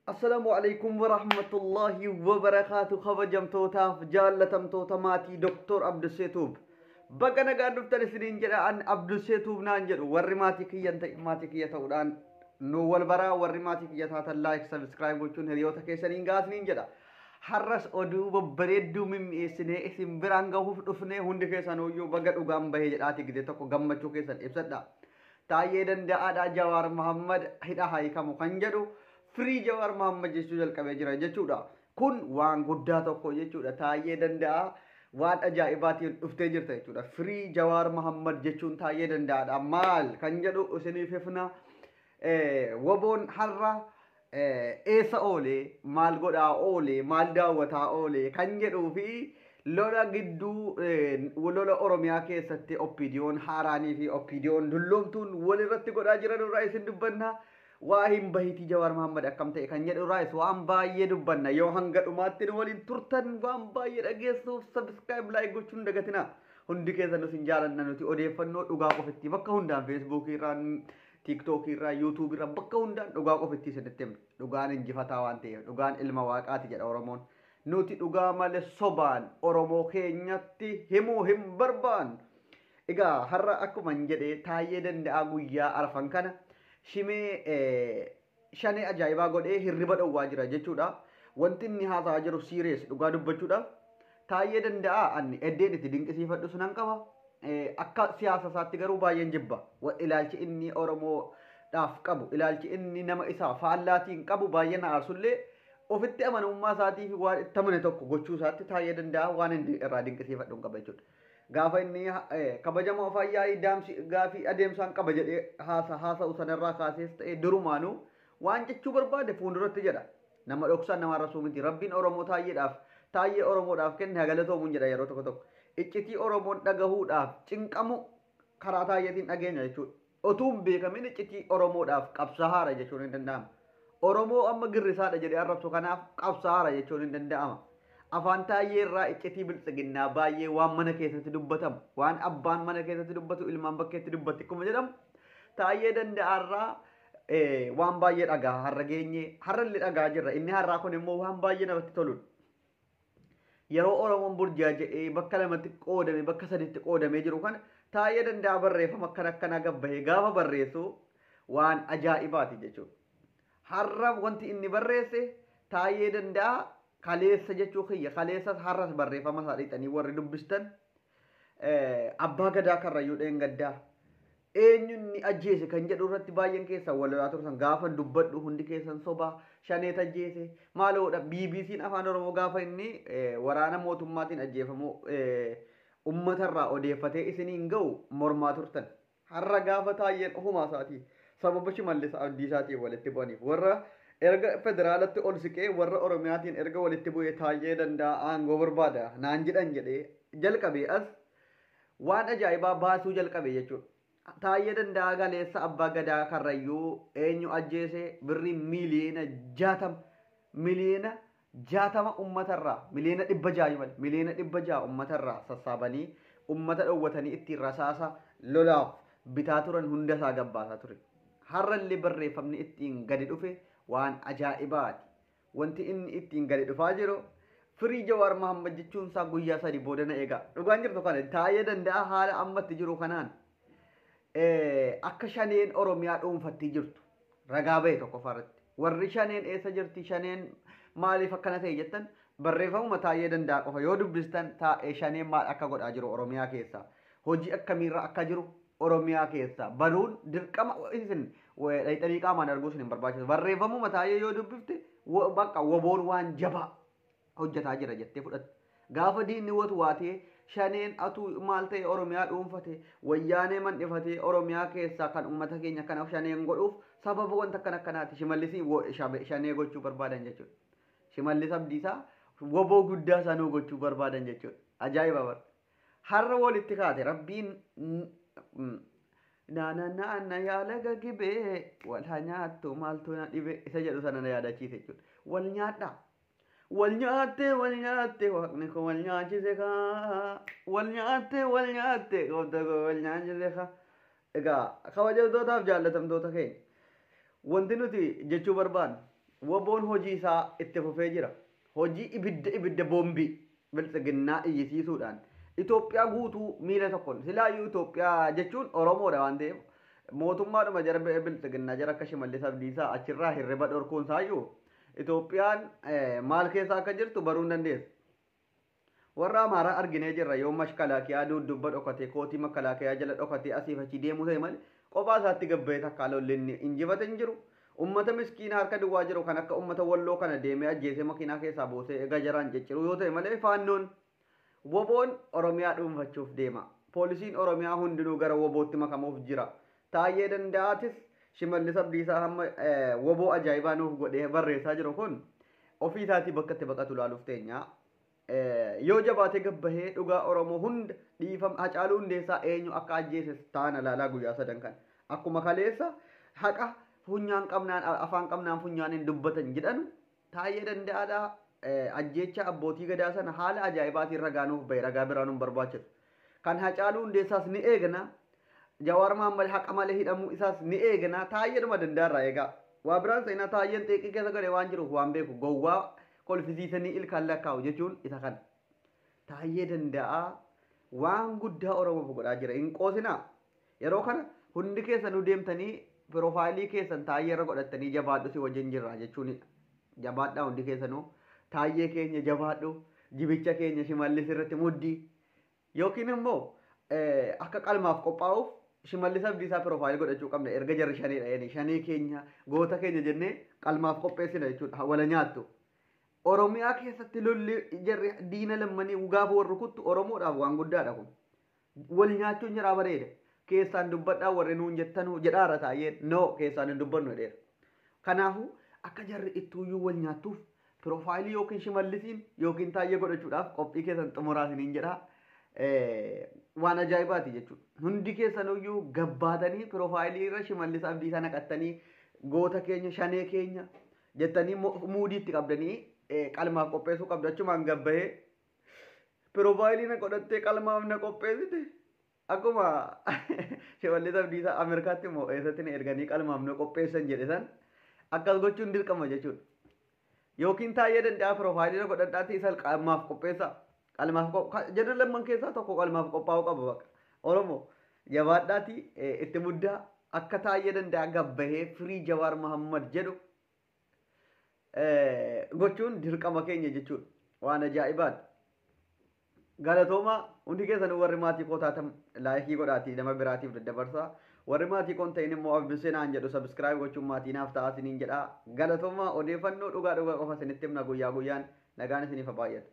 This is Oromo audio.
Assalaamu alaikum warahmatullahi wabarakaatu. Kabajamtootaaf jaallatamtoota maatii Dr. Abdusee Tuub. Baga nagaan dhuftan isiniin jedha. An Abdusee Tuub naan jedhu. Warri maatii kiyyan ta'e maatii kiyya ta'uudhaan nu wal baraa, warri maatii kiyya taatan like, subscribe gochuun hiriyoota keessaniin gaasniin jedha. Har'as oduu babbareedduu mimmi'eessinee isin biraan gahuuf dhufnee, hundi keessan baga dhugaan bahee jedhaati gide tokko gammachuu keessan ibsadha. Taayyee Danda'aadhaa Jawaar Mahammad hidha hiikamu kan jedhu, "Free Jawaar Mahammad" jechuu jalqabee jira jechuudha. Kun waan guddaa tokko jechuudha. Taayyee Danda'aa waan ajaa'ibaatiin dhuftee jirta jechuudha. "Free Jawaar Mahammad" jechuun Taayyee Danda'aadha. Maal kan jedhu isiniif hifna. Waboon har'a eessa oolee, maal godhaa oolee, maal daawwataa oolee kan jedhuu fi lola gidduu lola Oromiyaa keessatti OPDOn haaraanii fi OPDOn dulloomtuun walirratti godhaa jiran irraa isin dubbanna. Waa hin bahitii Jawaar Mahammad akkam ta'e kan jedhu irraas waan baay'ee dubbanna. Yoo hanga dhumaatti nu waliin turtan waan baay'ee dhageessuuf subscribe, like gochuun dagatina. Hundi keessan isin jaalanna. Nuti odeeffannoo dhugaa qofitti bakka hundaan, Feesbuukii irraan, Tiiktookii irraa, Yuutuubii irraa, bakka hundaan dhugaa qofitti isinitti himna. Dhugaan injifataa waan ta'eef, dhugaan ilma waaqaati jedha Oromoon. Nuti dhugaa malee sobaan Oromoo keenyatti himuu hin barbaannu. Egaa har'a akkuma hin jedhe, Taayyee Danda'aa guyyaa arfan kana shimee shanee ajaa'ibaa godhee hirriba dhowwaa jira jechuudha. Wanti inni haasa'aa jiru serious, dhugaa dubbachuudhaaf. Taayyee Danda'aa ani eddeen itti dinqisiifadhu sunan qaba. Akka siyaasa isaatti garuu baay'een jibba. Ilaalchi inni Oromoodhaaf qabu, ilaalchi inni nama isaa faallaatiin qabu baay'ee na aarsullee, ofitti amanamummaa isaatii fi waan itti amane tokko gochuu isaatti Taayyee Danda'aa waan inni irraa dinqisiifadhu hin qaba jechuudha. Gaafa inni kabajamoo afaan yaa'ii daamsi gaafii adeemsaan qaba jedhee haasa'u sanarraa kaasees ta'e, durumaanuu waan jechuu barbaade fuulduratti jedha. Nama dhoksaan nama arrabsuu miti. Rabbiin Oromoo Taayyeedhaaf, Taayyee Oromoodhaaf kenne haa galatoomuun jedha yeroo tokko tokko. Iccitii Oromoon dhagahuudhaaf cinqamu karaa Taayyeetiin dhageenya jechuudha. Otuu hin beekamin iccitii Oromoodhaaf qabsaa'aara jechuun hin danda'ama. Oromoo amma girrisaadha jedhee arrabsu kanaaf qabsaa'aara jechuun hin danda'ama. Afaan Taayyee irraa iccitii biltsiginnaa baay'ee, waan mana keessatti dubbatamu, waan abbaan mana keessatti dubbatu ilmaan bakkeetti dubbatti akkuma jedhamu, Taayyee Danda'aarraa waan baay'ee dhagaa har'a geenye, har'a illee dhagaa jirra. Inni har'aa kun immoo waan baay'ee namatti toludha. Yeroo Oromoon burjaaja'ee bakka lamatti qoodame, bakka saditti qoodamee jiru kana, Taayyee Danda'a barreeffama akkana akkanaa gabbahee gaafa barreessu waan ajaa'ibaati jechuudha. Har'a wanti inni barreesse, Taayyee Danda'a kaleessa jechuu kiyya, kaleessas har'as barreeffama isaa dhiqxanii warri dubbistan, abbaa gadaa Karrayyuu dheengaddaa eenyu inni ajjeese kan jedhu irratti baay'een keessan wal lolaa turtan. Gaafa dubbadhu hundi keessan sobaa, shaneet ajjeese maaloodha. BBC'n Afaan Oromoo gaafa inni waraana mootummaatiin ajjeefamu uummatarraa odeeffatee isiniin ga'u mormaa turtan. Har'a gaafa Taayyeen ofumaa isaatii sababa Shimallis Abdiisaatiin walitti bu'aniif, warra erga federaalatti ol siqee warra Oromiyaatiin erga walitti bu'ee, Taayyee Danda'a aangoo barbaada naan jedhan jedhee jalqabee as waan ajaa'ibaa baasuu jalqabe jechuudha. Taayyee Danda'aa galeessa abbaa gadaa Karrayyuu eenyu ajjeese, birrii 60,000,000, 60,000,000 uummatarraa, 600,000,000 malee, 600,000,000 uummatarraa sassaabanii uummata dhoowwatanii ittiin rasaasa lolaaf bitaa turan hunda isaa gabbaasaa ture. Har'allee barreeffamni ittiin gadi dhufe waan ajaa'ibaati. Wanti inni ittiin gadi dhufaa jiru "Free Jawaar Mahammad" jechuun isaa guyyaa 3 booda na eega. Dhugaan jirtu kana, Taayyee Danda'a haala ammatti jiru kanaan akka shaneen Oromiyaa dhuunfattee jirtu ragaa bahe tokkoffaa irratti. Warri shaneen eessa jirti, shaneen maaliif akkana ta'e jettan, barreeffamuma Taayyee Danda'a qofa yoo dubbistan, taa'ee shaneen maal akka godhaa jiru Oromiyaa keessa, hojii akkamiirra akka jiru Oromiyaa keessa baruun dirqama isin dhayxanii qaamaan arguu isin hin barbaachisu. Barreeffamuma Taayyee yoo dubbifte, bakka woboon waan jabaa hojjetaa jira jettee fudhatte. Gaafa diinni watu waatee shaneen atuu maal ta'e Oromiyaa dhuunfate, wayyaanee mandhifatee Oromiyaa keessaa kan uummata keenya kana shaneen godhuuf sababa wanta akkana akkanaati. Shimallisii shanee gochuu barbaadan jechuudha. Shimallis Abdiisaa woboo guddaa sanuu gochuu barbaadan jechuudha. Ajaa'iba bara. Har'a walitti kaate rabbiin naana naana yaalaga gibee wal haa nyaattu maaltu na dhibe isa jedhu sana na yaadachiise jechuudha. Wal nyaadhaa. Wal nyaatte, wal nyaatte, waaqni koo wal nyaachise kaa. Wal nyaatte, wal nyaatte, gooftaa koo wal nyaachise kaa. Egaa kabajamtootaaf jaallatamtoota keenya, wanti nuti jechuu barbaannu Woboon hojii isaa itti fufee jira. Hojii ibidda ibidda boombii biltsiginnaa iyyisiisuudhaan Itoophiyaa guutuu miila tokkoon silaayyuu Itoophiyaa jechuun Oromoodha waan ta'eef mootummaadhuma jara biltsiginnaa jara akka Shimallis Abdiisaa achirraa hirriba dhorkuun isaayyuu Itoophiyaan maal keessa akka jirtu baruu hin dandeessu. Warra Amaaraa arginee jirra yoo mashkalaakiyaa dudduuba dhokatee kootii makalaakiyaa jala dhokatee asiif achi deemuu ta'e malee kophaa isaatti gabba'ee takkaa lolli inni injifate hin jiru. Ummata miskiina harka duwwaa jiru kan akka ummata Walloo kana deemee ajjeesee makiinaa keessaa buusee gajaraan cicciru yoo ta'e malee faannoon woboon Oromiyaa dhuunfachuuf deema. Poolisiin Oromiyaa hundinuu gara wobootti makamuuf jira. Taayyee Danda'aatis Shimallis Abdiisaa hamma woboo ajaa'ibaa nuuf godhee barreessaa jiru kun ofii isaatii bakka itti baqatu ilaaluuf teenya. Yoo jabaatee gabbahee dhugaa Oromoo hunda dhiifama Hacaaluu Hundeessaa eenyu akka ajjeese taana laalaa guyyaa sadan kan. Akkuma kaleessa haqa funyaan qabnaan afaan qabnaan funyaan hin dubbatan jedhanu Taayyee Danda'aadhaa ajjeecha abbootii gadaa sana haala ajaa'ibaatiin ragaa nuuf bahe ragaa biraa nuun barbaachisu. Kan Hacaaluu Hundeessaas ni eegna. Jawaar Mahaammad haqa malee hidhamuu isaas ni eegna. Taayyeedhuma Danda'arraa eegaa. Waa biraan seenaa Taayyeen xiiqii keessa galee waan jiruuf waan beeku gowwaa kolfisiisanii ilkaan lakkaa'u jechuun isa kana. Taayyee Danda'aa waan guddaa Oromoof godhaa jira. Hin qoosinaa. Yeroo kana hundi keessanuu deemtanii piroofaayilii keessan Taayyee irra godhattanii jabaadhu si wajjin jirra jechuunidha. Jabaadhaa hundi keessanuu Taayyee keenya jabaadhu jibicha keenya Shimallis irratti muddii yookiin immoo akka qalmaaf qophaa'uuf Shimallis Abdiisaa piroofaayilii godhachuu qabna erga jarri shaneedha jedhanii shanee keenya goota keenya jennee qalmaaf qopheessina jechuudha wala nyaattu. Oromiyaa keessatti lolli jarri diina lammanii gaafa wal rukuttu Oromoodhaaf waan guddaadha kun. Wal nyaachuun jiraa bareeda. Keessaan dubbadhaa warri nuun jettanuu jedhaara Taayyeen no keessaan hin dubbannu jedheera. Kanaafuu akka jarri ittuuyyuu wal nyaattuuf piroofaayilii yookiin Shimallisiin yookiin Taayyee godhachuudhaaf qophii keessan xumuraa isiniin jedhaa. Waan ajaa'ibaati jechuudha. Hundi keessanuyyuu gabbaatanii piroofaayilii irra Shimallis Abdiisaa naqattanii goota keenya shanee keenya jettanii muudiitti qabdanii qalmaaf qopheessuu qabdu achumaan gabbahee piroofaayilii na godhattee qalmaaf na qopheessite akkuma Shimallis Abdiisaa Ameerikaatti immoo eessatti na erganii qalmaaf na qopheessan jedhe san akkas gochuun dirqama jechuudha. Yookiin Taayyee Danda'aa piroofaayilii na godhadhaatti isa qalmaaf qopheessaa. Qalmaaf jedhan lamman keessaa tokko qalmaaf qophaa'uu qaba bakka. Oromoo jabaadhaati itti muddaa akka Taayyee Danda'aa gabbahee firii Jawaar Mahammad jedhu gochuun dirqama keenya jechuudha. Waan ajaa'ibaati. Galatoomaa hundi keessanuu warri maatii koo taatan laayikii godhaatii nama biraatiif daddabarsaa. Warri maatii koo hin ta'in immoo Abdusee naan jedhu sabiskiraayib gochuun maatii naaf ta'aa isiniin jedhaa. Galatoomaa odeeffannoo dhugaa dhugaa qofa isinitti himna guyyaa guyyaan nagaan isiniif haa baay'atu.